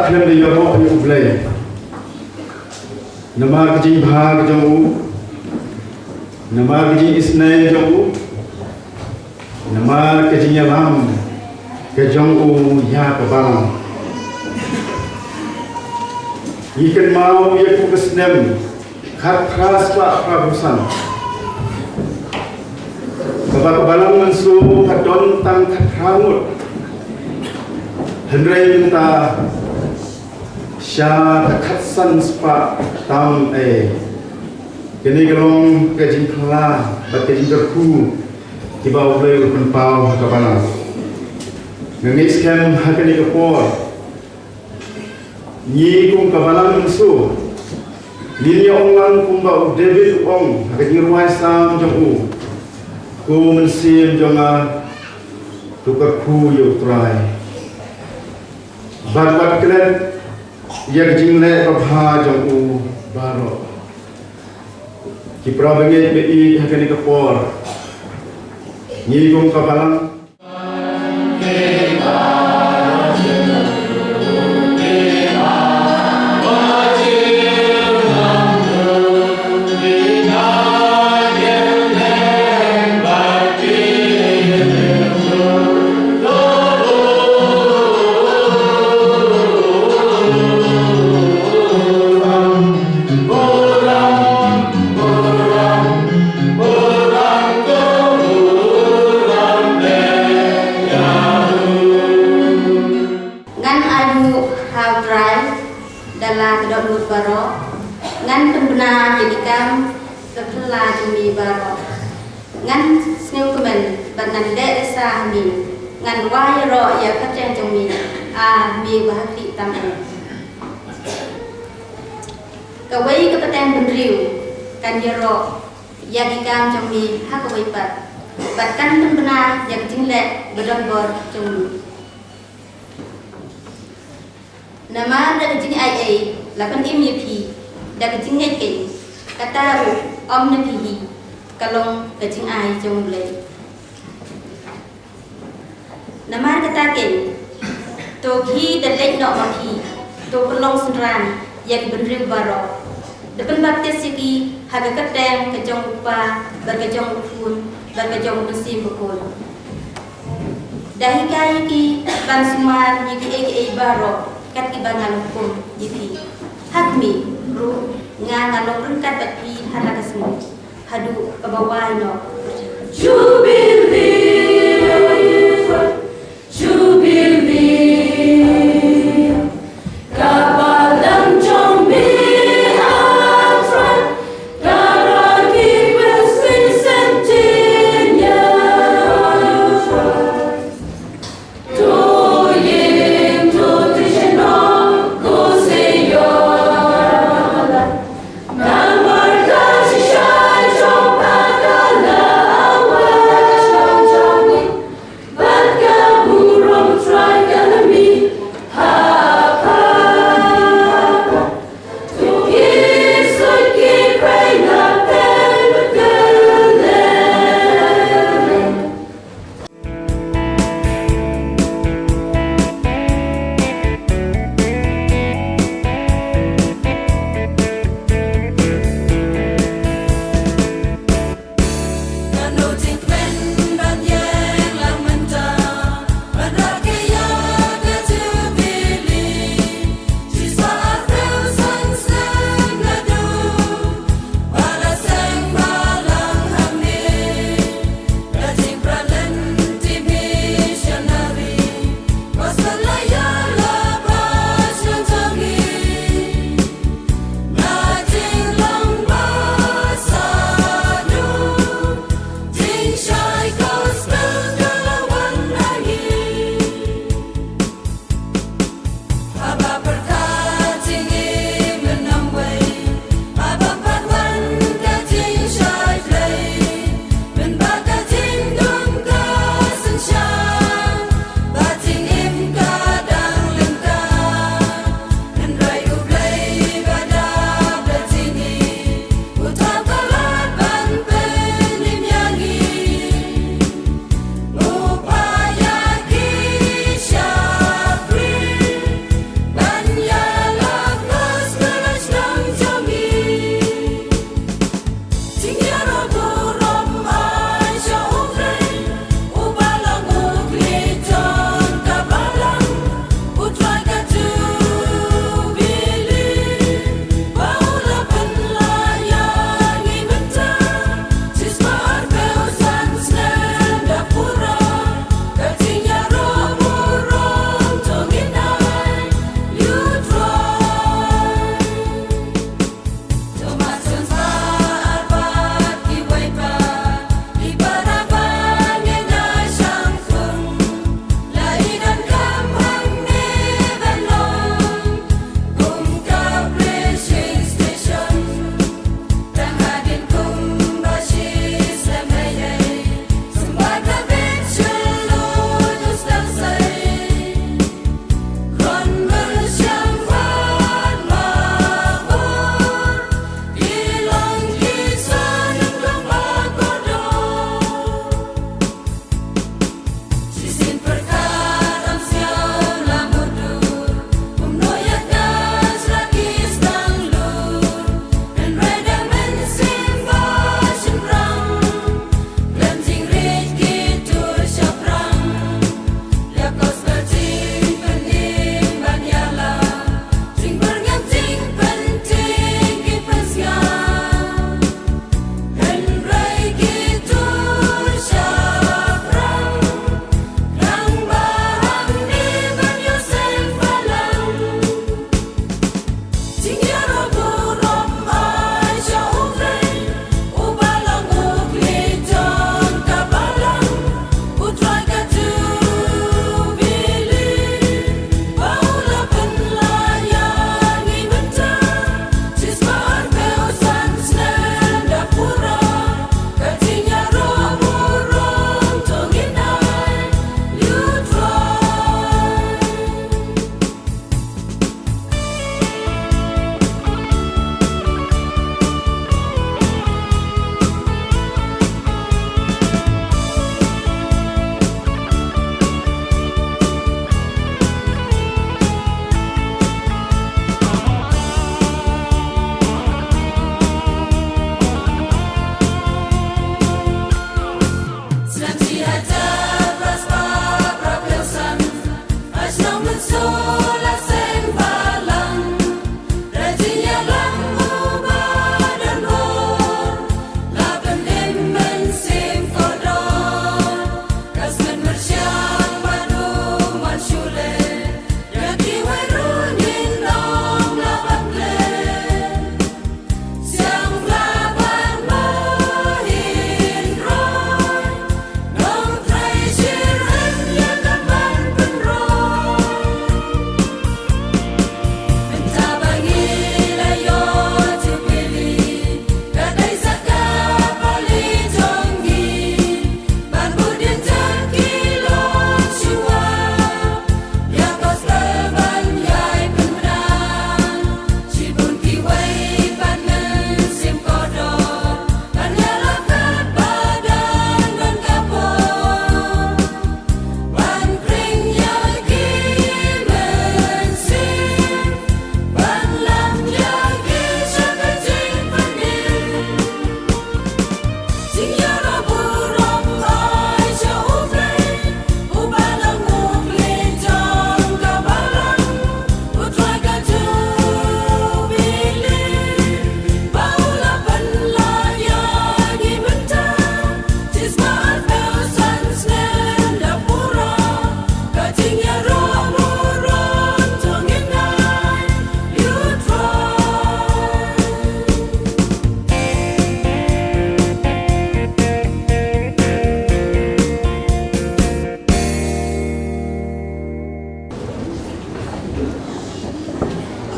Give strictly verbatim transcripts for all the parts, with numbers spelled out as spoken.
Khlem da ïaroh ïa U Blei. Namar ka jingbha ka jong u, namar ka jingisynei jong u, namar ka jingïalam ka jong u ïa ka balang. Ngi kynmaw ïa ka snem khatphra spah phra phew san, kaba ka balang mynso ka don tang khatphra ngut. Hynrei mynta sha ka khatsan spah tam ei. Kane ka long ka jingphylla bad ka jingkyrkhu kiba U Blei u pynpaw ha ka balang. Nga ngeit skhem ha kane ka por, ngi kum ka balang mynso, ngin ïa ong lang kumba u David u ong ha ka jingrwai Salm jong u: Ko Mynsiem jong nga, to kyrkhu ïa U Trai. Bad wat klet ïa ka jingleh babha jong u baroh. Ki para bangeit ba ïeit, ha kane ka por, ngi kum ka balang. Ngan ai nguh ha U Trai da la ka dohnud baroh. Ngan pynbna ïa ki kam ka phylla jong me baroh. Ngan sngewkmen bad ngan leh risa ha me. Ngan rwai ïaroh ïa ka kyrteng jong me, a me uba ha khlieh tam ei. Kawei ka pateng bynriew kan ïaroh ïa ki kam jong me ha kawei pat, bad kan pynbna ïa ka jingleh ba don bor jong me. Namar da ka jingai ei la pynim ïa phi, da ka jingngeit keiñ, kata ruh ym na phi hi, ka long ka jingai jong U Blei. Namar kata keiñ, to khie da leit noh ma phi, to pynlong synran ïa ki bynriew baroh, da pynbaptis ïa ki ha ka kyrteng ka jong U Kpa bad ka jong U Khun bad ka jong U Mynsiem Bakhuid. Da hikai ïa ki ban sumar ïa kiei kiei baroh kat kiba nga la hukum ïa phi. Ha khmih ruh nga nga long ryngkat bad phi ha la ka sngi haduh kaba wai noh. Jubilee, Jubilee. Ka balang jong me ha Trai, ka rah ki bicentennial. To ïing to thied noh, ko Sion. Namar ka jingshai jong pha ka la wan. Bad ka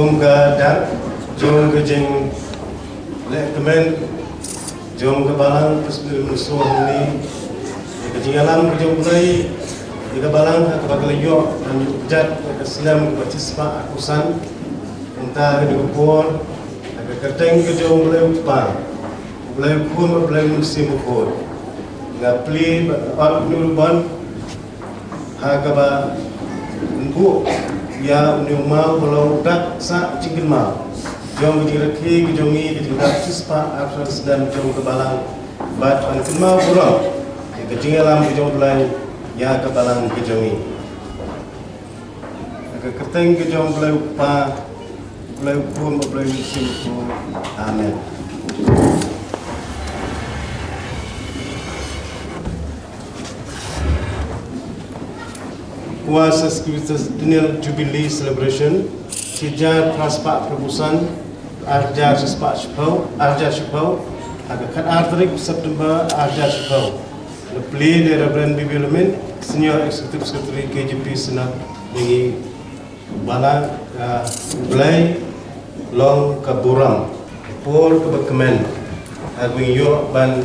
Jong ka dak jong ka jingleh kmen jong ka Balang Presbyterian Mynshuwa hangne, ka jingïalam ka jong U Blei ïa ka Balang ha kaba ka la ïoh ban ïoh kjat ïa ka snem kaba shispah arphew san. Kumta ha kane ka por, ha ka kyrteng ka jong U Blei U Kpa, U Blei U Khun, U Blei U Mynsiem Bakhuid, nga plie bad nga ot une u ribbon ha kaba ngi buh ïa une u maw ba long u dak sah jingkynmaw jong ka jingrakhe ka jong ngi, ka jingdap shispah arphew san snem jong ka Balang, bad ban kynmaw burom ïa ka jingïalam ka jong U Blei ïa ka Balang ka jong ngi. Ha ka kyrteng ka jong U Blei U Kpa, U Blei U Khun, U Blei U Mynsiem Bakhuid. Amen. Kuar Sesquicentennial Jubilee Celebration, shi hajar phra spah phra phew san, ar hajar shispah shiphew, ar hajar shiphew, ha ka khatar tarik September ar hajar shiphew. La plie da Reverend B B Lamin, Senior Executive Secretary K J P Synod, ïa ngi Balang, ah, U Blei long ka burom, ka por kaba kmen, ha kaba ngi ïoh ban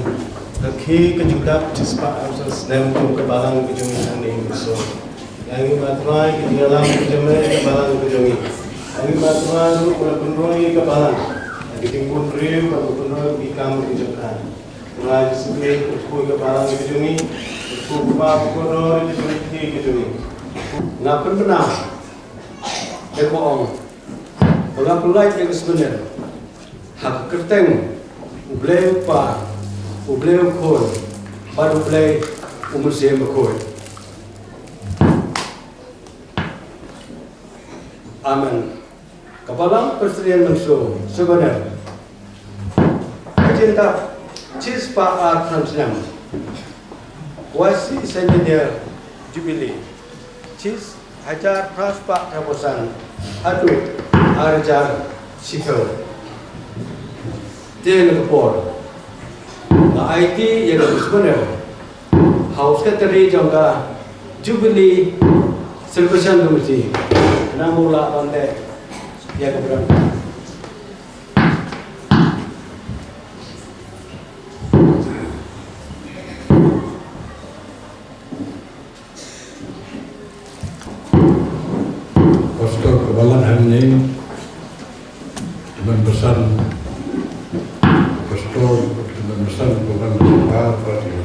rakhe ka jingdap shispah arphew san snem jong ka Balang ka jong ngi hangne ha Mynshuwa. Ïa ngi, ma Trai, ka jingïalam ka jong me ïa ka Balang ka jong ngi. Ïa ngi, ma Trai, ruh ba la pynroi ïa ka Balang ha ka jingbun briew bad ba pynroi ïa ki kam ka jong ka. Trai Jisu Khrist, kyrkhu ïa ka Balang ka jong ngi, kyrkhu ïa ka kordor ïa ka jingrakhe ka jong ngi. Nga pynbna, dei ba ong ba nga pynlait ïa ka symboh ha ka kyrteng U Blei U Kpa, U Blei U Khun, bad U Blei U Mynsiem Bakhuid. Amen. Ka Balang Presbyterian Mynshuwa, Siboneyr, ka jingdap shispah arphew san snem, Kuar Sesquicentennial Jubilee, shi hajar phra spah phra phew san haduh ar hajar shiphew. Te na ka por nga aiti ïa ka Siboneyr ha u Secretary jong ka Jubilee Celebration Committee, nang u lah ban leh ïa ka program. Pastor ka Balang hangne, Tymmen Basan, Pastor, Tymmen Basan, Balang Basan,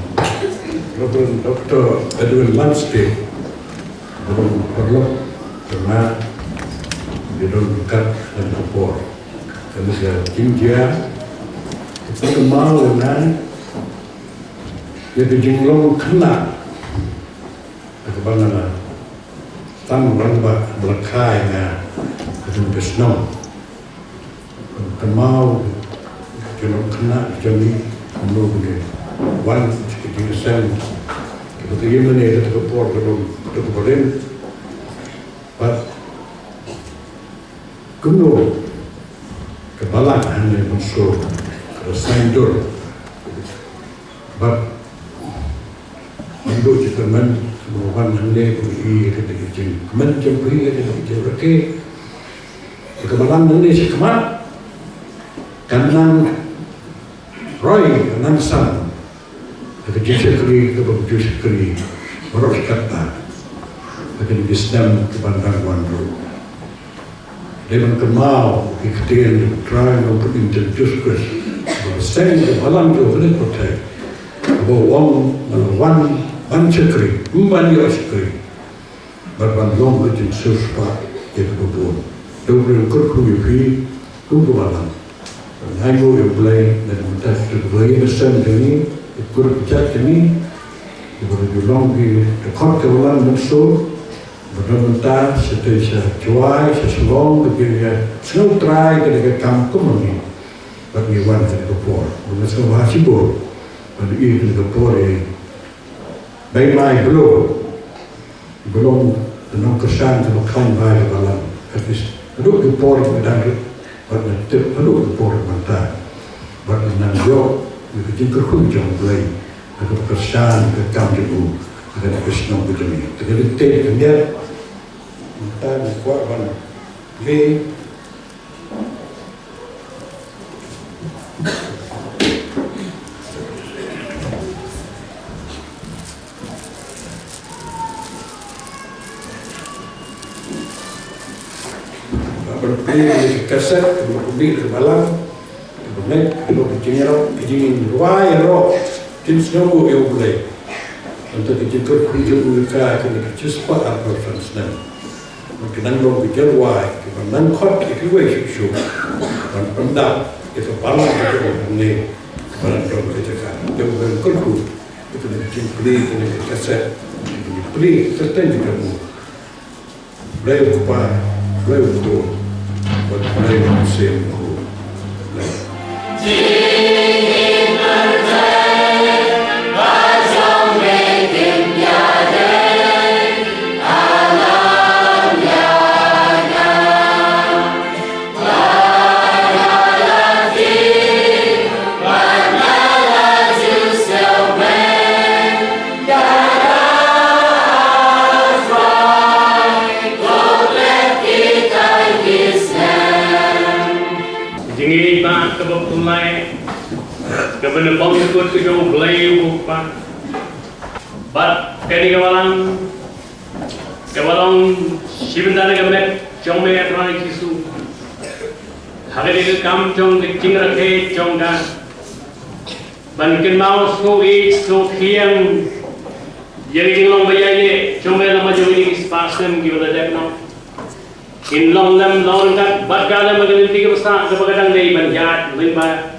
Reverend Doctor Edwin Lansky, Balang Parlok, kena, bidon kat dan kapor. Kena sia jingjia, kita kemau dengan, ya, ka jinglong kena, ka Balang na. Tang rangbah ba la kha ïa nga ha kane ka shnong. Kynmaw ka jingkhynnah jong ngi, kumno ba ngi wan sha ka jingseng kaba ka ïing mane, kata ka por ka long kata kaba rim. Bad kumno ka Balang hangne mynshwa ka la saiñdur. Bad mynta ka tymmen ba wan hangne, ba ngi ïohi ïa kata ka jingkmen jong phi, ïa kata ka jingrakhe. Ïa ka Balang hangne shakhmat kan nang roi, kan nang san ha ka jingshakri kaba ju shakri baroh shi katta ha kane ka snem kaban dang wan ruh. Dei ban kynmaw ïa ki ktien jong U Trai, jong U Trai Jisu Khrist, ba la seng ïa ka Balang jong U Blei Pathai, ba u ong, nga la wan ban shakri, ym ban ïoh shakri, bad ban long ka jingsiewspah ïa kiba bun. Dei U Blei un kyrkhu ïa phi kum ka Balang. Ngi ainguh ïa U Blei na ka bynta kata ka ïing ka sem jong ngi, ka kur ka jait jong ngi, kiba la ju long ki dkhot ka Balang mynshuwa. Bad na ka bynta shatei sha Jowai, sha Shillong, ka jingïasngew trai kane ka kam kumne. Bad ngi wan kane ka por, bad nga sngewbha shibun ban ïohi kane ka por, eh, Bei Mai Bloh. Ba long ka nongkyrshan kaba khlaiñ bai ka Balang. Ka pis haduh ki por ba dang rit, bad nga tip haduh ki por mynta. Bad nga nang ïoh ïa ka jingkyrkhu jong U Blei ha kaba kyrshan ka kam jong u ha kane ka shnong ka jong ngi. Te ka dei ka miet mynta nga kwah ban leh Pynlong ïa ka kaset, pynlong pynlong ka balang, pynlong pynlong ka jingïaroh, ka jingïaroh, jingïaroh ïa U Blei. Nangta ka jingkyrkhu jong u ïa ka, kane ka shispah arphew san snem. Bad ka nang long ka jingïaroh, ka ban nang khot ïa kiwei shuh shuh ban pyndap ïa ka balang ka jong U Blei, ka ban long ka jaka. Ïa u ban kyrkhu ïa kane ka jingplie, kane ka kaset, ka jingplie ka kyrteng ka jong u. Blei u Kpa, Blei u Khun, bad Blei u Mynsiem Bakhuid. Blei. Jingïeit ba kaba pynlait kaba na bym kut ka jong U Blei U Kpa. Bad kane ka balang kaba long shibynta na ka met jong me, A Trai Jisu. Ha kane ka kam jong ka jingrakhe jong ka, ban kynmaw sngewbha sngewthiang ïa ka jinglong ba ïaineh jong me lem bad jong kine ki spah snem kiba la dep noh. Kin long lem long ryngkat bad ka lem bad ka lynti kaba sah kaba ka dang dei ban ïaid lyngba